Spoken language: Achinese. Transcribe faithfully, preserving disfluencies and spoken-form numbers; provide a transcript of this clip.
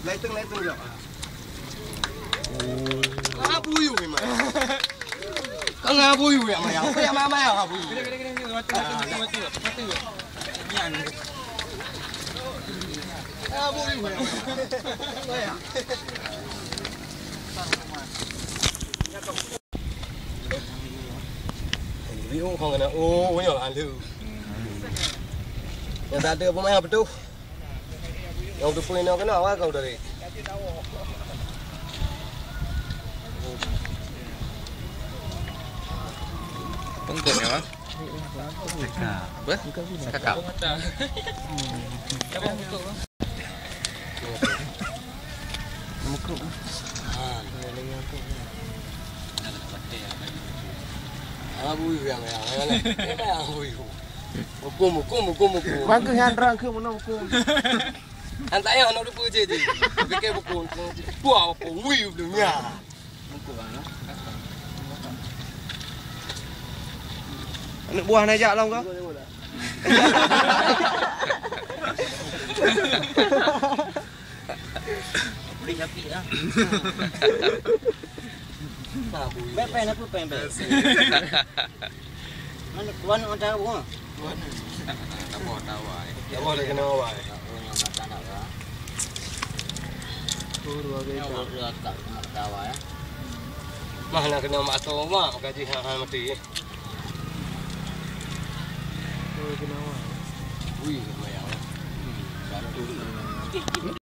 Lighting, lighting, ya. Ah, buyuh memang. Kang, ah, buyuh ya, mayang. Apa ya, mayang, ah, buyuh. Ah, buyuh ya. Riuh kong keunan, oh, nyoe lalu. Nyang tak ada apa mayang betul. Nyang tu pun nak kena awal kau dari. Pengkot ya, Bang? Apa? Kakak. Abu yu yang yang yang yang abu yu. Hukum, hukum, hukum, hukum. Bang keuh nyan rang keuh meunan hukum. Hantai yang anak depa je je. Fikir hukum. Buah hukum wi dunia. Aneuk buah na jak lom kah? Boleh capek lah. Pen, pen, apa pen, pen? Mana tuan orang tahu, ha? Tuan. Tak apa, tak apa. Tak apa, dah kena awal. Tak apa, yang kata tak apa. Oh, dua kali. Yang tak apa, tak apa, ya. Bah, nak kena mak atau mak, gaji hang, hang mati. Oh, kena awal. Wih, lumayan lah. Hmm, satu.